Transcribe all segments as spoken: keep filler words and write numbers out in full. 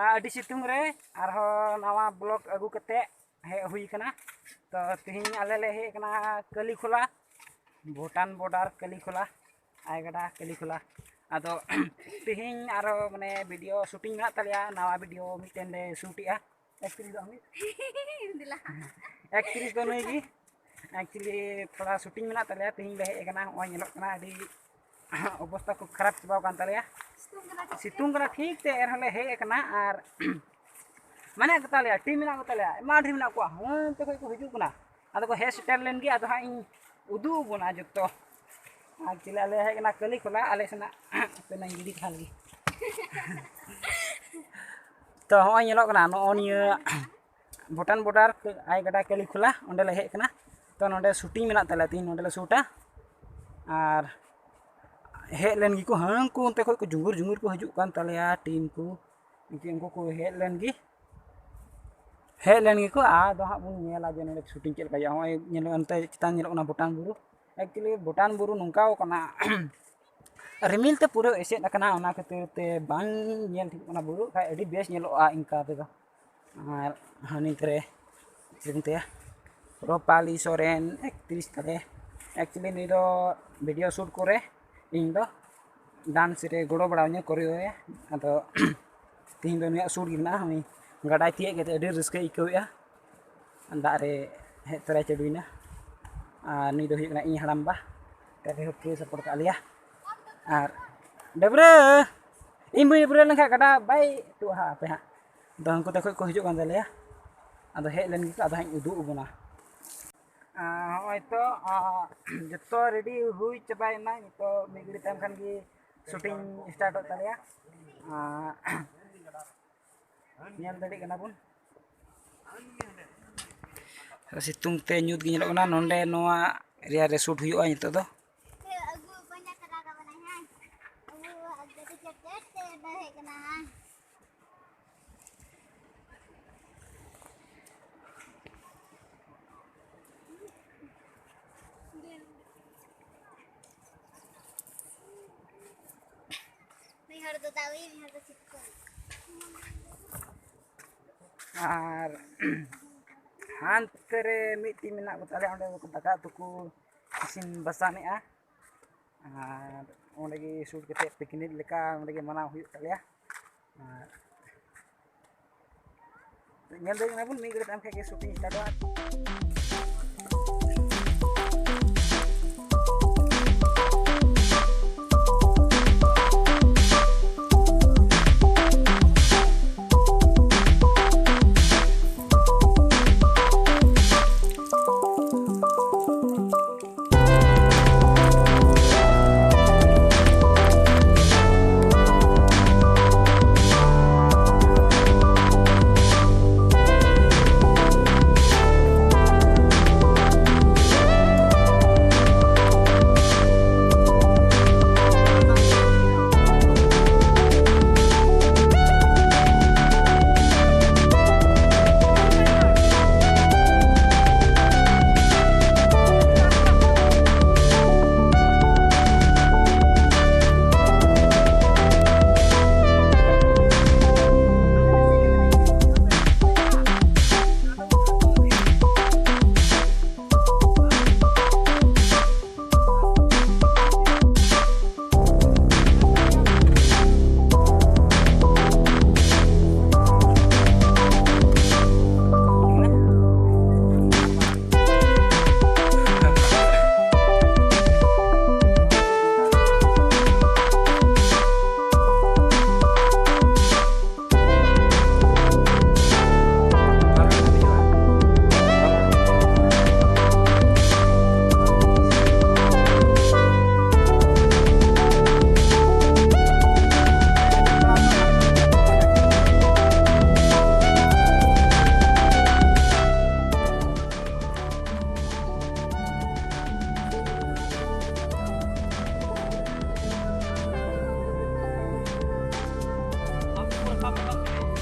ᱟᱹᱰᱤ ᱥᱤᱛᱩᱝ ᱨᱮ ᱟᱨᱦᱚᱸ ᱱᱟᱣᱟ ᱵᱞᱚᱜ ᱟᱹᱜᱩ ᱠᱟᱛᱮ ᱦᱮᱡ ᱦᱩᱭ ᱠᱟᱱᱟ᱾ ᱛᱚ ᱛᱮᱦᱮᱧ ᱟᱞᱮ ᱞᱮ ᱦᱮᱡ ᱠᱟᱱᱟ ᱠᱟᱹᱞᱤᱠᱷᱳᱞᱟ, ᱵᱷᱩᱴᱟᱱ ᱵᱚᱰᱟᱨ ᱠᱟᱹᱞᱤᱠᱷᱳᱞᱟ, ᱟᱭᱜᱟᱰᱟ ᱠᱟᱹᱞᱤᱠᱷᱳᱞᱟ᱾ ᱟᱫᱚ ᱛᱮᱦᱮᱧ ᱟᱨᱦᱚᱸ ᱢᱟᱱᱮ ᱵᱷᱤᱰᱤᱭᱳ ᱥᱩᱴᱤᱝ ᱢᱮᱱᱟᱜ ᱛᱟᱞᱮᱭᱟ, ᱱᱟᱣᱟ ᱵᱷᱤᱰᱤᱭᱳ ᱢᱤᱫᱴᱮᱱ ᱞᱮ ᱥᱩᱴᱮᱜᱼᱟ᱾ ᱮᱠᱛᱨᱤᱥ ᱫᱚ ᱢᱤᱫ ᱫᱮᱞᱟ᱾ ᱮᱠᱛᱨᱤᱥ ᱫᱚ ᱱᱩᱭ ᱜᱮ᱾ ᱮᱠᱪᱩᱭᱮᱞᱤ ᱛᱷᱚᱲᱟ ᱥᱩᱴᱤᱝ ᱢᱮᱱᱟᱜ ᱛᱟᱞᱮᱭᱟ, ᱛᱮᱦᱮᱧ ᱞᱮ ᱦᱮᱡ ᱟᱠᱟᱱᱟ᱾ ᱱᱚᱜᱼᱚᱭ ᱧᱮᱞᱚᱜ ᱠᱟᱱᱟ ᱟᱹᱰᱤ ᱚᱵᱚᱥᱛᱟ ᱠᱚ ᱠᱷᱟᱨᱟᱯ ᱪᱟᱵᱟᱣ ᱟᱠᱟᱱ ᱛᱟᱞᱮᱭᱟ᱾ ᱥᱤᱛᱩᱝ ᱠᱟᱱᱟ ᱴᱷᱤᱠ ᱛᱮ ᱮᱱᱦᱚᱸ ᱞᱮ ᱦᱮᱡ ᱟᱠᱟᱱᱟ᱾ ᱟᱨ ᱢᱮᱱᱟᱜ ᱠᱚ ᱛᱟᱞᱮᱭᱟ, ᱴᱤᱢ ᱢᱮᱱᱟᱜ ᱠᱚ ᱛᱟᱞᱮᱭᱟ, ᱟᱭᱢᱟ ᱰᱷᱮᱨ ᱢᱮᱱᱟᱜ ᱠᱚᱣᱟ, ᱦᱟᱱᱛᱮ ᱠᱷᱚᱱ ᱠᱚ ᱦᱤᱡᱩᱜ ᱠᱟᱱᱟ᱾ ᱟᱫᱚ ᱠᱚ ᱦᱮᱡ ᱥᱮᱴᱮᱨ ᱞᱮᱱ ᱜᱮ, ᱟᱫᱚ ᱦᱟᱸᱜ ᱤᱧ ᱩᱫᱩᱜ ᱟᱵᱚᱱᱟ ᱡᱚᱛᱚ᱾ ᱮᱠᱪᱩᱭᱮᱞᱤ ᱟᱞᱮ ᱦᱮᱡ ᱠᱟᱱᱟ ᱠᱟᱹᱞᱤ ᱠᱷᱚᱱᱟᱜ, ᱟᱞᱮ ᱥᱮᱱᱟᱜ ᱦᱟᱯᱮ ᱱᱟᱧ ᱜᱤᱰᱤ ᱠᱷᱟᱱ ᱜᱮ᱾ ᱛᱚ ᱦᱚᱸᱜᱼᱚᱭ ᱧᱮᱞᱚᱜ ᱠᱟᱱᱟ ᱱᱚᱜᱼᱚ ᱱᱤᱭᱟᱹ ᱵᱷᱩᱴᱟᱱ ᱵᱚᱰᱟᱨ ᱟᱭᱜᱟᱰᱟ ᱠᱟᱹᱞᱤᱠᱷᱳᱞᱟ, ᱚᱸᱰᱮ ᱞᱮ ᱦᱮᱡ ᱠᱟᱱᱟ᱾ ᱛᱚ ᱱᱚᱸᱰᱮ ᱥᱩᱴᱤᱝ ᱢᱮᱱᱟᱜ ᱛᱟᱞᱮᱭᱟ, ᱛᱮᱦᱮᱧ ᱱᱚᱸᱰᱮ ᱞᱮ ᱥᱩᱴᱟ᱾ ᱟᱨ ᱦᱮᱡ ᱞᱮᱱ ᱜᱮᱠᱚ ᱦᱟᱹᱱᱠᱩ ᱚᱱᱛᱮ ᱠᱷᱚᱱ ᱠᱚ ᱡᱩᱸᱜᱩᱨ ᱡᱩᱸᱜᱩᱨ ᱠᱚ ᱦᱤᱡᱩᱜ ᱠᱟᱱ ᱛᱟᱞᱮᱭᱟ ᱴᱤᱢ ᱠᱚ᱾ ᱩᱱᱠᱩ ᱩᱱᱠᱩ ᱠᱚ ᱦᱮᱡ ᱞᱮᱱ ᱜᱮ, ᱦᱮᱡ ᱞᱮᱱ ᱜᱮᱠᱚ᱾ ᱟᱫᱚ ᱦᱟᱸᱜ ᱵᱚᱱ ᱧᱮᱞᱟ ᱡᱮ ᱱᱚᱸᱰᱮ ᱥᱩᱴᱤᱝ ᱪᱮᱫ ᱞᱮᱠᱟ ᱦᱩᱭᱩᱜᱼᱟ᱾ ᱦᱚᱸᱜᱼᱚᱭ ᱧᱮᱞᱚᱜ ᱚᱱᱛᱮ ᱪᱮᱛᱟᱱ ᱧᱮᱞᱚᱜ ᱠᱟᱱᱟ ᱵᱷᱩᱴᱟᱱ ᱵᱩᱨᱩ᱾ ᱮᱠᱪᱩᱭᱮᱞᱤ ᱵᱷᱩᱴᱟᱱ ᱵᱩᱨᱩ ᱱᱚᱝᱠᱟᱣ ᱠᱟᱱᱟ, ᱨᱤᱢᱤᱞ ᱛᱮ ᱯᱩᱨᱟᱹ ᱮᱥᱮᱫ ᱟᱠᱟᱱᱟ, ᱚᱱᱟ ᱠᱷᱟᱹᱛᱤᱨ ᱛᱮ ᱵᱟᱝ ᱧᱮᱞ ᱴᱷᱤᱠᱚᱜ ᱠᱟᱱᱟ ᱵᱩᱨᱩ, ᱠᱷᱟᱡ ᱟᱹᱰᱤ ᱵᱮᱥ ᱧᱮᱞᱚᱜᱼᱟ ᱤᱱᱠᱟ ᱛᱮᱫᱚ᱾ ᱟᱨ ᱦᱟᱹᱱᱤ ᱛᱮᱨᱮ ᱪᱮᱫ ᱠᱚ ᱢᱮᱛᱟᱭᱟ, ᱨᱚᱯᱟᱞᱤ ᱥᱚᱨᱮᱱ ᱮᱠᱛᱨᱤᱥ ᱛᱟᱞᱮ᱾ ᱮᱠᱪᱩᱭᱮᱞᱤ ᱱᱩᱭ ᱫᱚ ᱵᱷᱤᱰᱤᱭᱳ ᱥᱩᱴ ᱠᱚᱨᱮ ᱤᱧ ᱫᱚ ᱰᱟᱱᱥ ᱨᱮ ᱜᱚᱲᱚ ᱵᱟᱲᱟᱣᱟᱹᱧᱟᱹ, ᱠᱚᱨᱮ᱾ ᱟᱫᱚ ᱛᱮᱦᱮᱧ ᱫᱚ ᱱᱩᱭᱟᱜ ᱥᱩᱴ ᱜᱮ ᱢᱮᱱᱟᱜᱼᱟ᱾ ᱩᱱᱤ ᱜᱟᱰᱟᱭ ᱛᱤᱭᱳᱜ ᱠᱟᱛᱮ ᱟᱹᱰᱤ ᱨᱟᱹᱥᱠᱟᱹᱭ ᱟᱹᱭᱠᱟᱹᱣᱮᱫᱼᱟ᱾ ᱫᱟᱜ ᱨᱮ ᱦᱮᱡ ᱛᱚᱨᱟᱭ ᱪᱟᱹᱰᱩᱭᱮᱱᱟ᱾ ᱟᱨ ᱱᱩᱭ ᱫᱚ ᱦᱩᱭᱩᱜ ᱠᱟᱱᱟ ᱤᱧ ᱦᱟᱲᱟᱢᱵᱟ, ᱡᱟᱭᱦᱳᱠ ᱠᱚ ᱥᱟᱯᱳᱨᱴ ᱠᱟᱜ ᱞᱮᱭᱟ᱾ ᱟᱨ ᱰᱟᱹᱵᱽᱨᱟᱹ, ᱤᱧ ᱵᱟᱹᱧ ᱰᱟᱹᱵᱽᱨᱟᱹ ᱞᱮᱱᱠᱷᱟᱱ ᱜᱟᱰᱟ ᱵᱟᱭ ᱟᱹᱛᱩᱜᱼᱟ ᱦᱟᱸᱜ, ᱟᱯᱮ ᱦᱟᱸᱜ᱾ ᱟᱫᱚ ᱦᱟᱹᱱᱠᱩ ᱛᱟᱠᱚ ᱠᱚ ᱦᱤᱡᱩᱜ ᱠᱟᱱ ᱛᱟᱞᱮᱭᱟ᱾ ᱟᱫᱚ ᱦᱮᱡ ᱞᱮᱱ ᱜᱮᱠᱚ, ᱟᱫᱚ ᱦᱟᱸᱜ ᱤᱧ ᱩᱫᱩᱜ ᱟᱵᱚᱱᱟ᱾ ᱟᱨ ᱦᱚᱸᱜᱼᱚᱭ ᱛᱚ, ᱟᱨ ᱡᱚᱛᱚ ᱨᱮᱰᱤ ᱦᱩᱭ ᱪᱟᱵᱟᱭᱮᱱᱟ᱾ ᱱᱤᱛᱚᱜ ᱢᱤᱫ ᱜᱷᱟᱹᱲᱤᱡ ᱛᱟᱭᱚᱢ ᱠᱷᱟᱱ ᱜᱮ ᱥᱩᱴᱤᱝ ᱥᱴᱟᱨᱴᱚᱜ ᱛᱟᱞᱮᱭᱟ᱾ ᱟᱨ ᱧᱮᱞ ᱫᱟᱲᱮᱭᱟᱜ ᱠᱟᱱᱟ ᱵᱚᱱ, ᱥᱤᱛᱩᱝ ᱛᱮ ᱧᱩᱛ ᱜᱮ ᱧᱮᱞᱚᱜ ᱠᱟᱱᱟ᱾ ᱱᱚᱰᱮ ᱱᱚᱣᱟ ᱮᱨᱤᱭᱟ ᱨᱮ ᱥᱩᱴ ᱦᱩᱭᱩᱜᱼᱟ ᱱᱤᱛᱚᱜ ᱫᱚ᱾ ᱟᱹᱜᱩ ᱯᱟᱸᱡᱟ ᱠᱟᱫᱟ ᱠᱚ ᱵᱚᱞᱮ, ᱦᱮᱸ᱾ ᱟᱹᱜᱩ ᱜᱟᱹᱰᱤ ᱪᱮᱴ ᱪᱮᱴ ᱛᱮ ᱫᱚ ᱦᱮᱡ ᱠᱟᱱᱟ, ᱦᱮᱸ᱾ ᱢᱤᱫ ᱦᱚᱲ ᱫᱚ ᱫᱟᱣᱤ, ᱢᱤᱫ ᱦᱚᱲ ᱫᱚ ᱥᱤᱛᱠᱟᱹ᱾ ᱟᱨ ᱦᱟᱱᱛᱮ ᱨᱮ ᱢᱤᱫᱴᱤᱡ ᱢᱮᱱᱟᱜ ᱠᱚ ᱛᱟᱞᱮᱭᱟ, ᱚᱸᱰᱮ ᱫᱟᱠᱟ ᱩᱛᱩ ᱠᱚ ᱤᱥᱤᱱ ᱵᱟᱥᱟᱱᱮᱜᱼᱟ᱾ ᱟᱨ ᱚᱸᱰᱮ ᱜᱮ ᱥᱩᱴ ᱠᱟᱛᱮ ᱯᱤᱠᱱᱤᱠ ᱞᱮᱠᱟ ᱚᱸᱰᱮ ᱜᱮ ᱢᱟᱱᱟᱣ ᱦᱩᱭᱩᱜ ᱛᱟᱞᱮᱭᱟ᱾ ᱟᱨ ᱧᱮᱞ ᱫᱟᱲᱮᱭᱟᱜ ᱠᱟᱱᱟ ᱵᱚᱱ, ᱢᱤᱫ ᱜᱷᱟᱹᱲᱤᱡ ᱛᱟᱭᱚᱢ ᱠᱷᱟᱡ ᱜᱮ ᱥᱩᱴᱤᱝ ᱥᱴᱟᱨᱴᱚᱜᱼᱟ᱾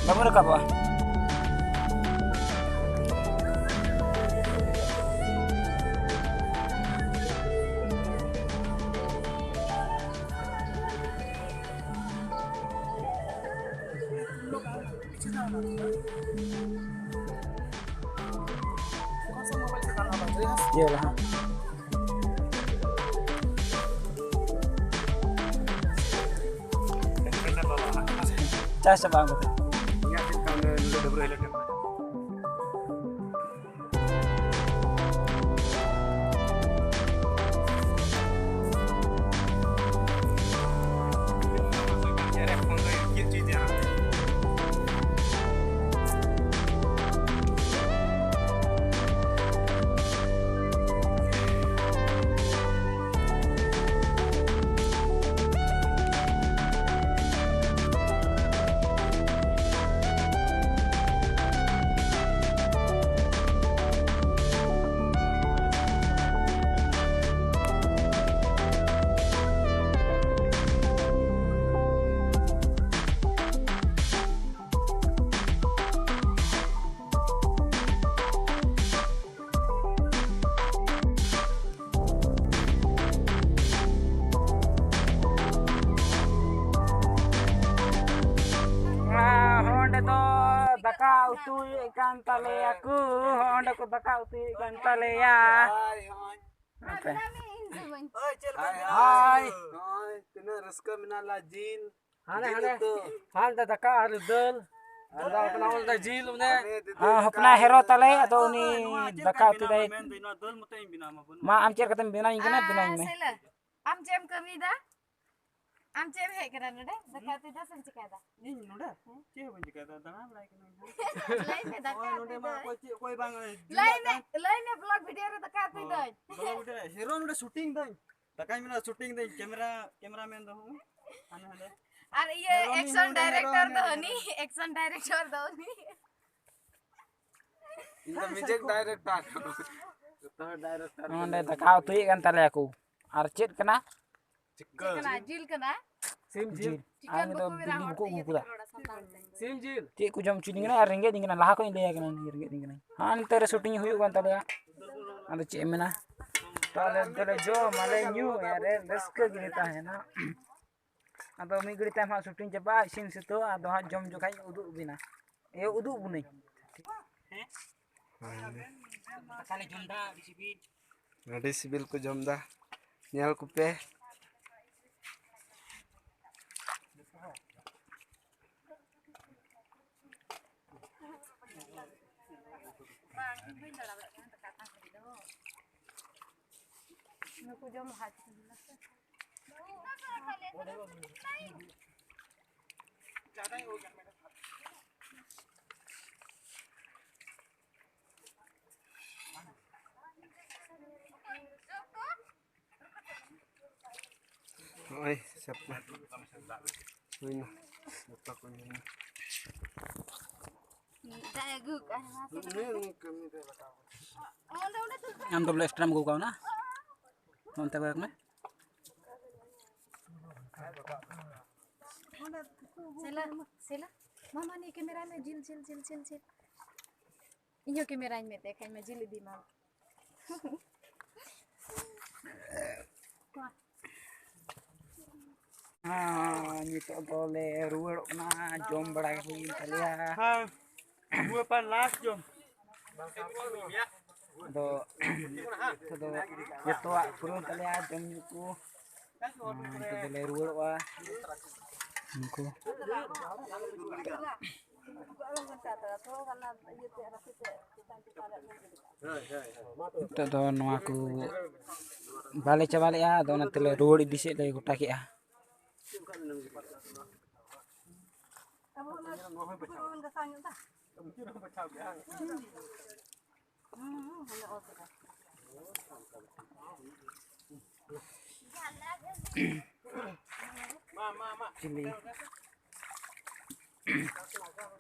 ᱵᱟᱵᱚ ᱨᱟᱠᱟᱵᱚᱜᱼᱟ᱾ ᱤᱭᱟᱹ ᱞᱟᱦᱟ᱾ ᱪᱟᱥ ᱪᱟᱵᱟ ᱟᱹᱜᱩ ᱠᱟᱛᱮ᱾ ᱚᱸᱰᱮ ᱫᱚ ᱫᱟᱠᱟ ᱩᱛᱩᱭᱮᱫ ᱠᱟᱱ ᱛᱟᱞᱮᱭᱟ ᱠᱚ, ᱚᱸᱰᱮ ᱠᱚ ᱫᱟᱠᱟ ᱩᱛᱩᱭᱮᱫ ᱠᱟᱱ ᱛᱟᱞᱮᱭᱟ᱾ ᱦᱟᱯᱮ᱾ ᱦᱟᱭ᱾ ᱱᱚᱜᱼᱚᱭ ᱛᱤᱱᱟᱹᱜ ᱨᱟᱹᱥᱠᱟᱹ ᱢᱮᱱᱟᱜ ᱞᱮᱭᱟ, ᱡᱤᱞ᱾ ᱦᱟᱸᱰᱮ, ᱡᱤᱞ ᱦᱟᱸᱰᱮ᱾ ᱩᱛᱩ᱾ ᱦᱟᱸᱰᱮ ᱫᱟᱠᱟ ᱟᱨ ᱫᱟᱹᱞ᱾ ᱟᱨ ᱫᱟᱠᱟ ᱠᱟᱱᱟ ᱚᱱᱟ ᱡᱤᱞ ᱚᱱᱮ᱾ ᱦᱮᱸ, ᱫᱤᱫᱤ, ᱦᱮᱸ, ᱫᱟᱠᱟ ᱦᱚᱯᱱᱟ ᱟᱨ ᱦᱮᱨᱳ ᱛᱟᱞᱮ, ᱟᱫᱚ ᱩᱱᱤ ᱫᱟᱠᱟ ᱩᱛᱩ ᱫᱟᱭ᱾ ᱢᱟ, ᱟᱢ ᱪᱮᱫ ᱞᱮᱠᱟᱛᱮᱢ ᱵᱮᱱᱟᱣ ᱤᱧ ᱠᱟᱱᱟ, ᱵᱮᱱᱟᱣ ᱤᱧ ᱢᱮ᱾ ᱥᱮᱞᱟ, ᱟᱢ ᱪᱮᱫ ᱮᱢ ᱠᱟᱹᱢᱤᱭᱮᱫᱟ? ᱟᱢ ᱪᱮᱫ ᱮᱢ ᱦᱮᱡ ᱠᱟᱱᱟ ᱱᱚᱰᱮ? ᱫᱟᱠᱟ ᱩᱛᱩᱭ ᱫᱟ ᱥᱮᱢ ᱪᱤᱠᱟᱹᱭᱮᱫᱟ? ᱤᱧ ᱱᱚᱰᱮ? ᱦᱮᱸ? ᱪᱮᱫ ᱦᱚᱸ ᱵᱟᱹᱧ ᱪᱤᱠᱟᱹᱭᱮᱫᱟ, ᱫᱟᱬᱟ ᱵᱟᱲᱟᱭ ᱠᱟᱹᱱᱟᱹᱧ ᱦᱟᱸᱜ᱾ ᱞᱟᱹᱭ ᱢᱮ, ᱫᱟᱠᱟ ᱱᱚᱜᱼᱚᱭ ᱱᱚᱰᱮ ᱩᱛᱩᱭ ᱢᱟ ᱫᱚ᱾ ᱚᱠᱚᱭ ᱪᱮᱫ, ᱚᱠᱚᱭ ᱵᱟᱝ ᱞᱟᱹᱭ ᱡᱩᱞᱟᱜ ᱢᱮ, ᱠᱟᱱ᱾ ᱞᱟᱹᱭ ᱢᱮ, vlog video ᱨᱮ ᱫᱟᱠᱟ ᱩᱛᱩᱭ ᱦᱚᱸ, ᱫᱟᱹᱧ᱾ ᱵᱚᱞᱚ ᱩᱰᱮ, ᱦᱮᱨᱳ ᱱᱚᱰᱮ shooting ᱫᱟᱹᱧ᱾ ᱫᱟᱠᱟᱧ ᱢᱮᱱᱟ, shooting ᱫᱟᱹᱧ, camera, cameraman ᱫᱚ ᱦᱚᱸ ᱦᱟᱱᱮ ᱦᱟᱸᱰᱮ᱾ ᱟᱨ ᱤᱭᱟᱹ ᱦᱮᱨᱳ ᱢᱤᱫ action ᱦᱚᱲ, ᱦᱮᱨᱳ director ᱫᱚ ᱢᱤᱫ ᱦᱚᱲ᱾ ᱦᱟᱹᱱᱤ, action director ᱫᱚ ᱩᱱᱤ᱾ ᱤᱧ ᱫᱚ music director᱾ ᱡᱚᱛᱚ ᱦᱚᱲ director ᱱᱚᱰᱮ ᱠᱟᱱᱟ᱾ ᱫᱟᱠᱟ ᱩᱛᱩᱭᱮᱫ ᱠᱟᱱ ᱛᱟᱞᱮᱭᱟ ᱠᱚ᱾ ᱟᱨ ᱪᱮᱫ ᱠᱟᱱᱟ? ᱪᱤᱠᱟᱹ? ᱪᱮᱫ ᱠᱟᱱᱟ? ᱡᱤᱞ ᱠᱟᱱᱟ? ᱥᱤᱢ ᱡᱤᱞ᱾ ᱡᱤᱞ᱾ ᱟᱨ ᱪᱤᱠᱮᱱ ᱩᱱᱤ ᱫᱚ ᱵᱟᱠᱚ ᱵᱮᱱᱟᱣᱟ ᱵᱤᱞᱤ ᱦᱚᱲ ᱵᱟᱠᱚ ᱛᱮ ᱟᱹᱜᱩ ᱤᱭᱟᱹ ᱠᱟᱫᱟ᱾ ᱛᱮᱠᱚ ᱨᱚᱲᱟ ᱥᱟᱱᱛᱟᱲ ᱛᱮ᱾ ᱥᱤᱢ ᱡᱤᱞ᱾ ᱪᱮᱫ ᱠᱚ ᱡᱚᱢ ᱦᱚᱪᱚᱧ ᱠᱟᱱᱟ ᱟᱨ ᱨᱮᱸᱜᱮᱡ ᱤᱧ ᱠᱟᱱᱟ, ᱞᱟᱦᱟ ᱠᱷᱚᱱ ᱤᱧ ᱞᱟᱹᱭ ᱟᱠᱟᱱᱟ, ᱨᱮᱸᱜᱮᱡ ᱤᱧ ᱠᱟᱱᱟ᱾ ᱦᱟᱱᱛᱮ ᱨᱮ shooting ᱦᱩᱭᱩᱜ ᱠᱟᱱ ᱛᱟᱞᱮᱭᱟ᱾ ᱟᱫᱚ ᱪᱮᱫ ᱮᱢ ᱢᱮᱱᱟ? ᱛᱟᱦᱞᱮ ᱫᱚᱞᱮ ᱡᱚᱢ ᱟᱞᱮ ᱧᱩ ᱟᱞᱮ ᱨᱟᱹᱥᱠᱟᱹ ᱜᱮᱞᱮ ᱛᱟᱦᱮᱱᱟ᱾ ᱟᱫᱚ ᱢᱤᱫ ᱜᱷᱟᱹᱲᱤ ᱛᱟᱭᱚᱢ ᱦᱟᱸᱜ ᱥᱩᱴᱤᱝ ᱪᱟᱵᱟᱜᱼᱟ, ᱤᱥᱤᱱ ᱥᱟᱹᱛᱟᱹᱜᱼᱟ, ᱟᱫᱚ ᱦᱟᱸᱜ ᱡᱚᱢ ᱡᱚᱠᱷᱟᱡ ᱤᱧ ᱩᱫᱩᱜ ᱵᱤᱱᱟ᱾ ᱮ, ᱩᱫᱩᱜ ᱵᱚᱱᱟᱹᱧ᱾ ᱫᱟᱠᱟ ᱞᱮ ᱡᱚᱢ ᱫᱟ, ᱟᱹᱰᱤ ᱥᱤᱵᱤᱞ᱾ ᱟᱹᱰᱤ ᱥᱤᱵᱤᱞ ᱠᱚ ᱡᱚᱢ ᱫᱟ, ᱧᱮᱞ ᱠᱚᱯᱮ᱾ ᱵᱟᱝ, ᱤᱧ ᱵᱟᱹᱧ ᱫᱟᱬᱟ ᱫᱟᱲᱮᱭᱟᱜ ᱠᱟᱱᱟ, ᱫᱟᱠᱟ ᱛᱟᱝ ᱜᱷᱟᱹᱲᱤ ᱫᱚ᱾ ᱱᱩᱠᱩ ᱡᱚᱢ ᱞᱟᱦᱟ ᱦᱚᱪᱚ ᱠᱚ ᱦᱩᱭᱩᱜᱼᱟ ᱥᱮ᱾ ᱱᱚᱜᱼᱚᱭ ᱥᱟᱯᱟ ᱦᱩᱭᱱᱟ, ᱥᱟᱯᱟ ᱠᱚ ᱦᱩᱭᱱᱟ᱾ ᱫᱟᱜ ᱮ ᱟᱹᱜᱩ ᱠᱟᱜᱼᱟ, ᱦᱮᱸ, ᱥᱮ? ᱩᱱᱤ ᱠᱟᱹᱢᱤ ᱨᱮ ᱞᱟᱜᱟᱣ ᱠᱟᱱᱟ᱾ ᱚᱸᱰᱮ, ᱚᱸᱰᱮ ᱫᱩᱲᱩᱵ ᱠᱟᱜ ᱟᱢ ᱫᱚ ᱵᱚᱞᱮ extra ᱮᱢ ᱟᱹᱜᱩ ᱠᱟᱣᱱᱟ? ᱚᱱᱛᱮ ᱠᱚᱭᱚᱜ ᱢᱮ᱾ ᱥᱮᱞᱟ, ᱥᱮᱞᱟ, ᱢᱟᱢᱟ ᱱᱤᱭᱟᱹ camera ᱢᱮ, ᱡᱤᱞ, ᱡᱤᱞ, ᱡᱤᱞ, ᱡᱤᱞ, ᱡᱤᱞ᱾ ᱤᱧ ᱦᱚᱸ cameraᱧ ᱢᱮ ᱛᱮ, ᱠᱷᱟᱡ ᱢᱮ ᱡᱤᱞ ᱤᱫᱤ ᱢᱟ᱾ ᱦᱮᱸ, ᱱᱤᱛᱚᱜ ᱫᱚᱞᱮ ᱨᱩᱣᱟᱹᱲᱚᱜ ᱠᱟᱱᱟ, ᱡᱚᱢ ᱵᱟᱲᱟ ᱦᱩᱭᱮᱱ ᱛᱟᱞᱮᱭᱟ᱾ ᱦᱮᱸ, ᱱᱚᱣᱟ ᱯᱟᱨ last ᱡᱚᱢ᱾ ᱟᱫᱚ ᱱᱤᱛᱚᱜ ᱫᱚ ᱡᱚᱛᱚᱣᱟᱜ ᱯᱩᱨᱟᱹᱣ ᱛᱟᱞᱮᱭᱟ, ᱡᱚᱢ ᱧᱩ ᱠᱚ᱾ ᱦᱮᱸ, ᱱᱤᱛᱚᱜ ᱫᱚᱞᱮ ᱨᱩᱣᱟᱹᱲᱚᱜᱼᱟ᱾ ᱩᱱᱠᱩ ᱱᱤᱛᱚᱜ ᱫᱚ ᱱᱚᱣᱟ ᱠᱚ ᱵᱟᱞᱮ ᱪᱟᱵᱟ ᱞᱮᱜᱼᱟ, ᱟᱫᱚ ᱚᱱᱟ ᱛᱮᱞᱮ ᱨᱩᱣᱟᱹᱲ ᱤᱫᱤ ᱥᱮᱫ ᱞᱮ ᱜᱚᱴᱟ ᱠᱮᱜᱼᱟ᱾ ᱪᱤᱞᱤ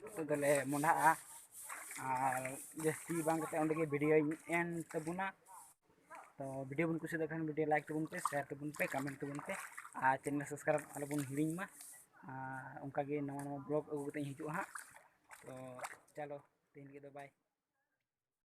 ᱱᱤᱛᱚᱜ ᱫᱚᱞᱮ ᱢᱚᱸᱰᱷᱟᱜᱼᱟ, ᱟᱨ ᱡᱟᱹᱥᱛᱤ ᱵᱟᱝ ᱠᱟᱛᱮ ᱚᱸᱰᱮ ᱜᱮ videoᱧ end ᱛᱟᱵᱚᱱᱟ᱾ ᱛᱚ video ᱵᱚᱱ ᱠᱩᱥᱤᱭᱟᱜ ᱠᱷᱟᱱ video like ᱛᱟᱵᱚᱱ ᱯᱮ, share ᱛᱟᱵᱚᱱ ᱯᱮ, comment ᱛᱟᱵᱚᱱ ᱯᱮ, ᱟᱨ channel subscribe ᱟᱞᱚᱵᱚᱱ ᱦᱤᱲᱤᱧ ᱢᱟ᱾ ᱟᱨ ᱚᱱᱠᱟᱜᱮ ᱱᱟᱣᱟ ᱱᱟᱣᱟ vlog ᱟᱹᱜᱩ ᱠᱟᱛᱮ ᱤᱧ ᱦᱤᱡᱩᱜᱼᱟ ᱦᱟᱸᱜ᱾ ᱛᱚ ᱪᱚᱞᱚ, ᱛᱮᱦᱮᱧ ᱞᱟᱹᱜᱤᱫ ᱫᱚ bye᱾